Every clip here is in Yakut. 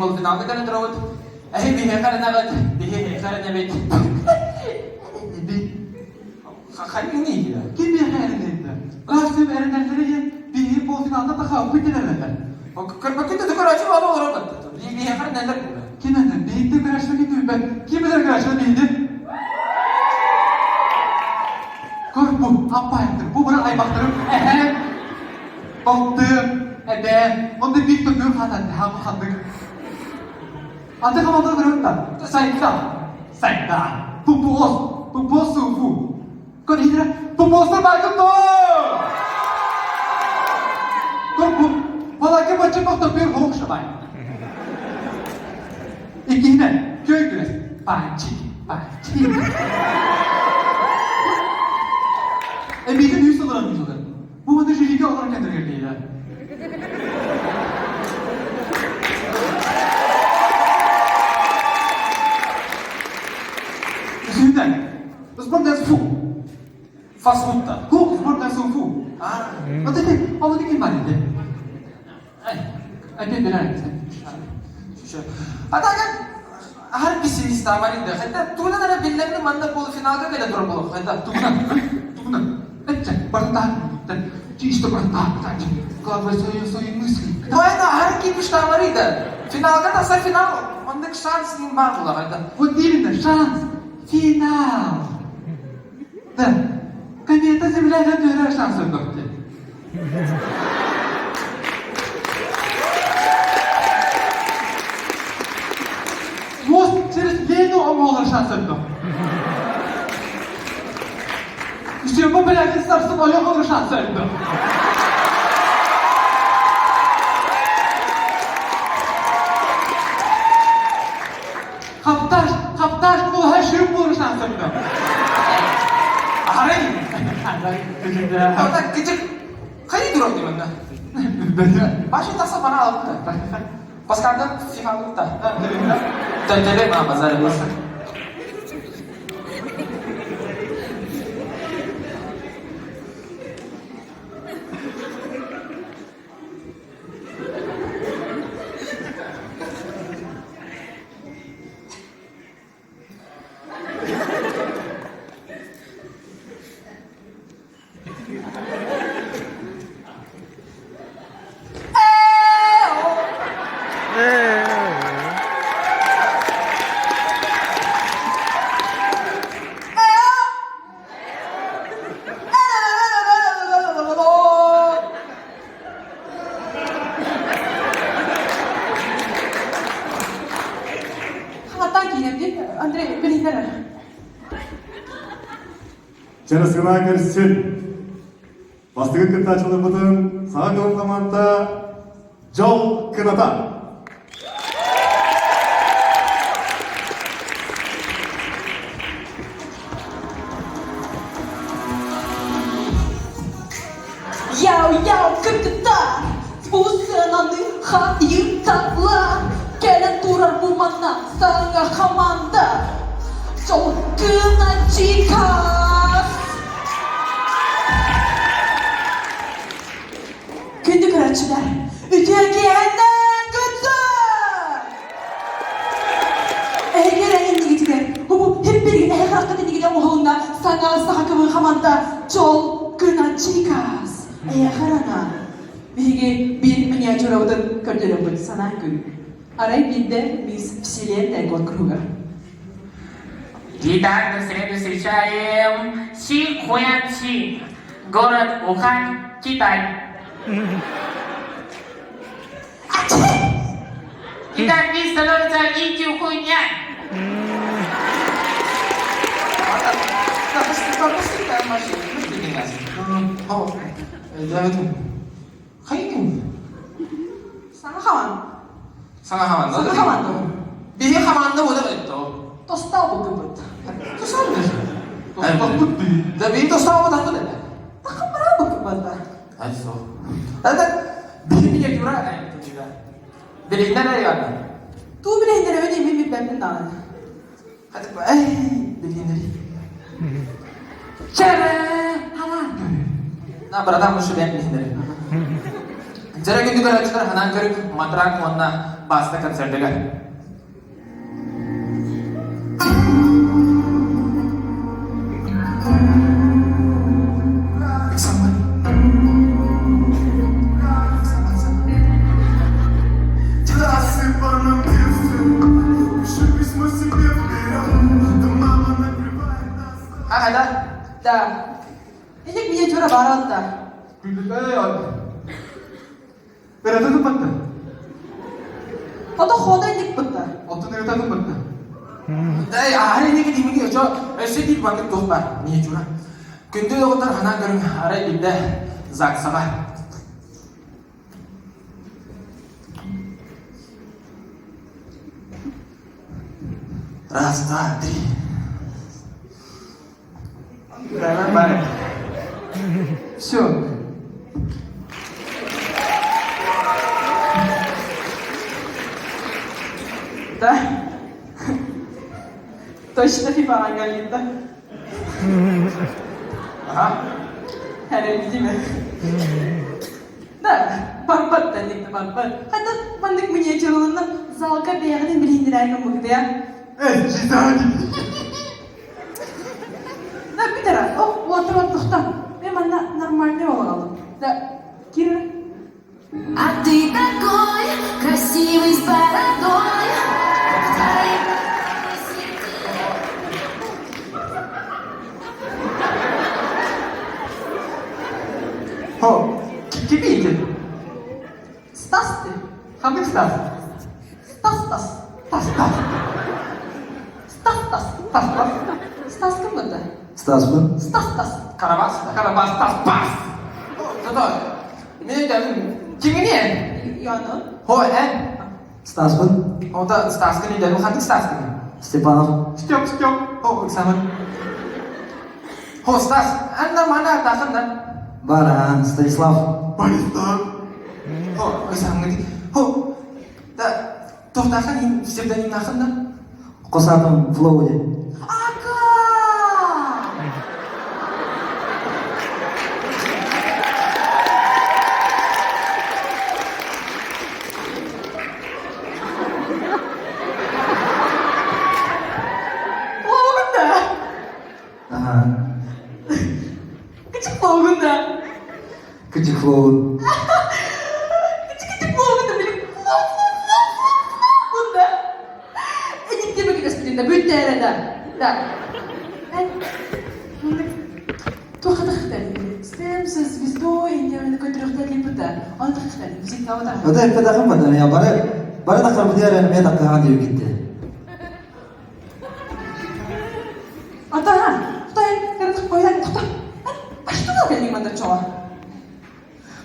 полуфиналга кэлэн турабыт. Эһи биһиэхэ эрэнэҕит, биһи эһиэхэ эрэнэбит. Хайыҥный? Ким биһиэхэ эрэнэрдэ? Костюм эрэнэллэрэ диэн биһи полуфиналга тахааппыт эрэнэллэр. Көрбөккүн да көрөөччү баҕа олорор биһиэхэ эрэнэллэр буолар. Ким эрэнэр? Биһиттэн көрөөччүлэр ким билбэт. Ким билэр көрөөччүлэр биһини? Көр бу, аппаайыктар, бу бары аймахтарым эһээм, балтым, эбээм, онно биир төгүл хатан, хаамы ханнык. Аты хамалдары көрөбүт да, сайда, сайда, пупуос, пупуос суфу. Көр иһитирэ, пупуостар баайгын доо! Көр бу, балайга бачча бахта бір хоқ шабай. Иккиһинэн, көй күрэс, панчик, панчик. Эбиитин үс сылынан үс Бу маны жюриге олорон кендиргер дейдер. Үсүһүнэн, сборная фу. Фастфудта. Ку сборная фу. Вот это, ол ким бар edi? Опять нравится. А так хар пессимист амаринда. Хотя тугунан эрэ биллэрин манна полуфиналга кэлэ турар буолуох. Хотя тугунан, тугунан. Этчэ, бартаан, чисто бартаан, складывай свои, свои мысли. Ну это хар кипиш амарида. Финалга тахсар финал, оннук шанс нин бар буолар. Вот именно, шанс. Финал. Да. Комета земля түһэрэр шанс өлбөхтө. Мост через Лену оҥоһулар шанс өлбөх. Үсүөбү бэлэхин сарсын ойох ылар шанс өлбөх. Хапташ, хапташ кулаһа шүрүк буолар шанс өлбөх. Арай. Арай. Кичик Хайы турар димэннэ. Башы тахса бана алыпта. Паскардан фифалыпта. Төнтөле ма базар болса. Хаттан киирэмдин Андрей билиһиннэр Чарысына көрсүн. Бастакы кыттааччыларбытын саҥа кылын хамаанда Дьол кыната. Яу-яу кыргыттар, бу сыананы хайыталлар, кэлэн турар бу манна саҥа хамаанда. Дьол кыначикас! Күндү көрөөччүлэр, үтүө киэһэннэн күттүн! Эһиги эрэ иннигитигэр, бу хиппиргин эһи хараххыт иннигинэ оҥоһулунна саҥа саха кыбыы хамаанда Дьол Кыначикас! Эйиэхэ эрэ анаан. Биһиги биир миниатюрабытын көрдөрөммүт санаан күн. Арай биирдэ мисс Вселенная куонкуруһугар. Итак, на среду встречаем Си Хуян Си, город Ухань, Китай. Итак, мисс становится Итю Хуйнян. Саҥа хаман. Саҥа хамаанда. Саҥа хамаанда. Биһи хамаанда буолар этто. Тостаал буккубут. Тостаал Да биһи тостаал бутахпыт этэ. Тахаммара буккубата. Ай со. Это биһи миниатюра Билиннэр эрэ Туу билиннэр эбит мин билбэппин даҕаны. Эй, билиннэри. Чэрэ, ханаан көрү. На, братан, мушу бэм билиннэри. Дьэрэ күндү көрөөччүлэр ханаан көрүк, матрак уонна. Баста концертыгар. Ага, Да. Инник миниатюра баар да. Ырытын бытты. Ото хода инник бытта. Оттон ырытатын бытты. Эй, аһары инники димиги өчө өссө биир маннык туох баар миниатюра. Күндү доҕоттор ханаан көрүҥ арай биирдэ ЗАГСаҕа. Раз, два, три. Все. Да. Точно фифаҕа галинда. Ага. Эрэлдиме. Да, барбат да никто барбат. Хата маннык миниатюраланна залга бэйэҕинин билиһиннэрээҥҥэ мугдуйа. Эй, чизади. Да, бүтэрэ. О, уотуран тохтон. Мен манна нормальный оҕолом. Да, Кира. А ты такой красивый с бородой, Хо, кимий Стас ты. Ханнык Стас? Стас Стас. Тас тас. Стас Стас. Тас тас. Стас ким быта? Стаспын. Стас Стас. Карабас. Карабас тас бас. Тото. Мен өйдәмин. Кимини? Яны. Хо, эн. Стаспын. Ота Стаскын өйдәмин. Ханнык Стаскын? Степанов. Степ, Степ. Хо, Оксана. Хо, Стас, эн нормально атахын да. Бар, а, Станислав. Баястан. Хо, Оксана. Хо, да, тохтахан ин псевдонимнахын да. Қосатым Флоу деп. Ака! Лоугунда! Ага. Кычык лоугунда! Кычык Флоу. Кычык кычык лоугунда билим флоу флоу флоу флоу флоугунда! Эниттеме кэтэспитин да бүттээрэ да. Да. Эн туохатахтан Сэм со звездой иннэмэни көтүрүхтэн да. Оны тахтан визиттаабатах. Ота эппэтэхим бата я бары бары тахарбытыгар эмиэ тахтахан диэбиккитте. Атаха, той кэрэх қойан тоқта. Аштыга кэллиҥ манна чоҕо?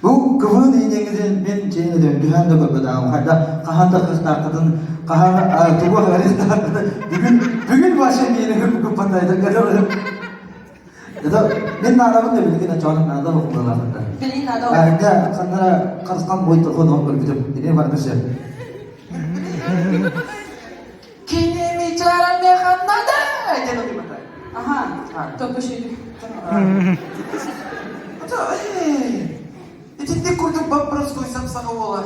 Бу кыбын иниҥитин мин чейин өтөм түһээн да көрбөтөҕүм хайда хаһан да кыстааххытын хаһан тугу аһарыахтааххытын бүгүн бүгүн вообще миини күппаттайда Это мин наадабын да билигин чоон наада бухмалаахыта. Билин наада. Anga ханнара харысхан бой тохон көрбүтүм. Ини барбышы. Кинеми чараме ханнада. Диэн отуйбата. Аха, топпушуйду. Ото, эй, итинник курдук бап-простой сап-саха уола.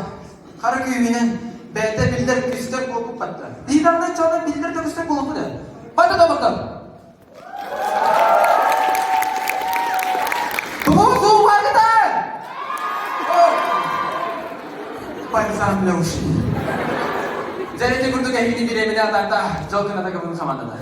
Хара күүһүнэн бэйэтэ биллэр күстэр буолбуппатта. Диинамна чоно биллэр да күстэр буолбут ээ. Бата да бата. Тугу суубаргытар! Бальзам для ушей. Дьэ ити курдук эһигини бириэмэни атаарда дьол кыната кыбын хамандата.